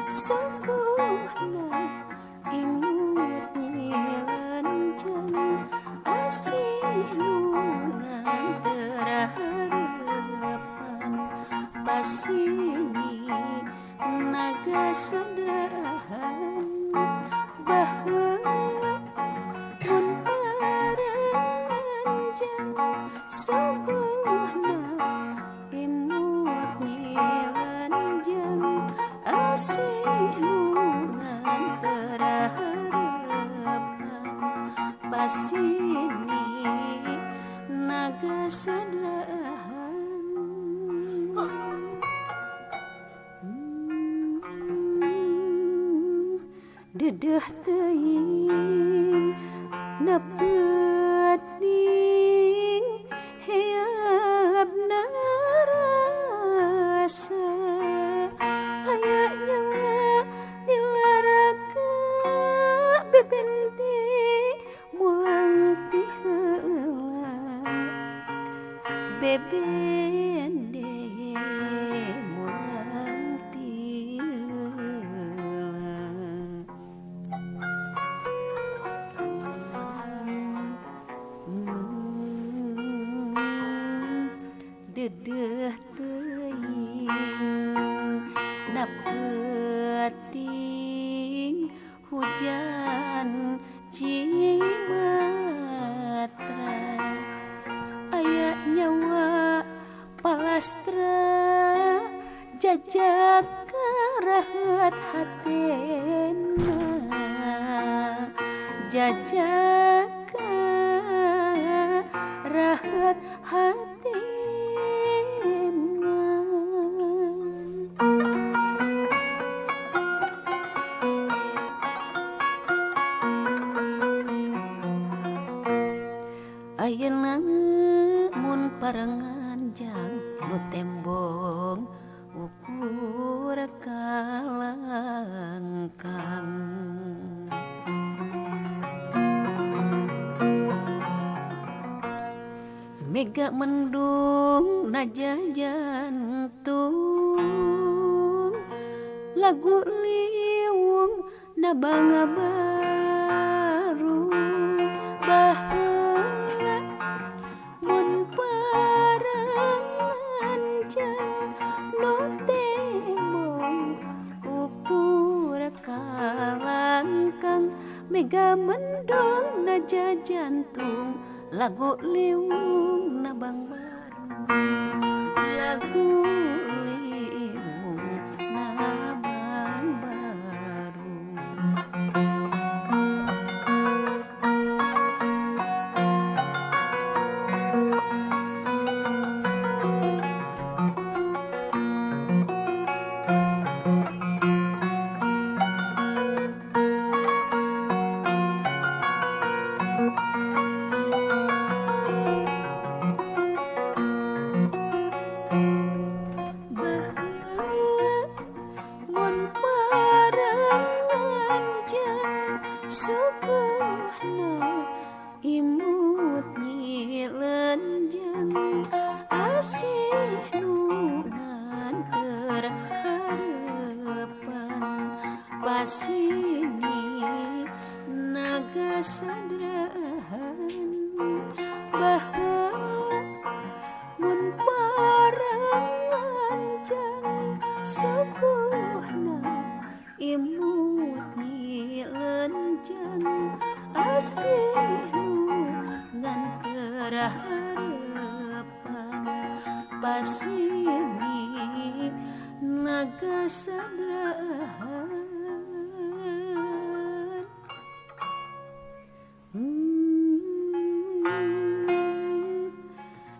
Suguhna imut nyilenjeng asih nu nganter harapan pasini naga sedahan baheula mun paranjang suguhna imut nyilenjeng asih nu nganter harapan pasini naga sedahan. Dedeh teuing na peuting heabna rasa aya nyawa dilaraka bebende mulang ti heula bebende mulang ti heula. Dedeh teuing na peuting hujan Cimatra aya nyawa palastra jajak karahet hatena jajak karahet hatena. Ayeuna mun paranganjang nu tembong ukur kalangkang mega mendung naja jantung lagu liwung nabang baru baheula mun paranjang nu tembong ukur kalangkang mega mendung naja jantung lagu liwung nabang baru lagu liwung nabang baru. Baheula mun paranjang suguhna imut nyilenjeng asih nu nganter harapan pasini naga sadahan baheula mun paranjang suguhna imut nyilenjeng asih nu nganter harapan pasini naga sadrahan.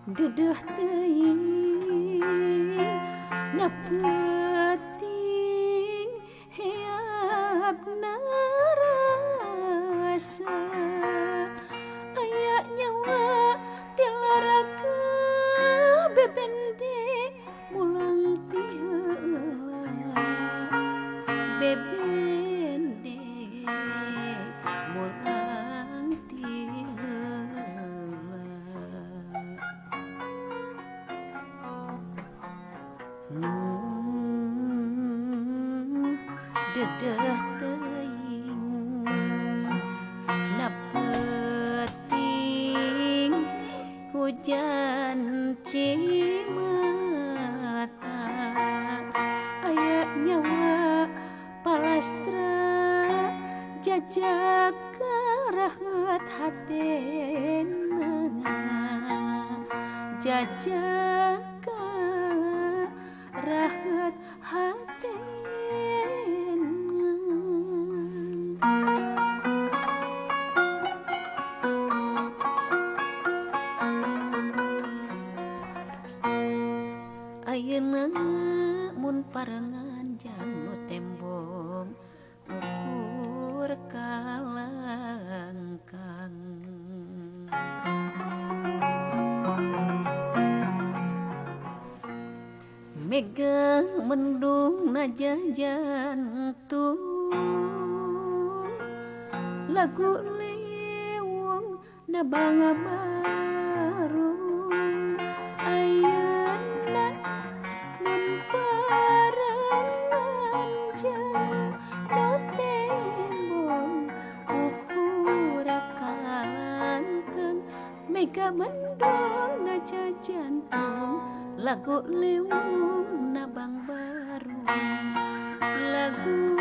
Dedeh teuing na peuting heabna rasa aya nyawa tilaraka bebende mulang ti heula. Dedeh teuing na peuting hujan cimata aya nyawa palastra jajak raheut hatena jajak raheut hatena. Ayeuna mun parengan jang nu tembong ukur kalangkang mega mendung na jantung lagu lewong na banga barung ayeuna mun parengan jang nu tembong ukur kalangkang mega mendung na jantung lagu lewung nabang baru lagu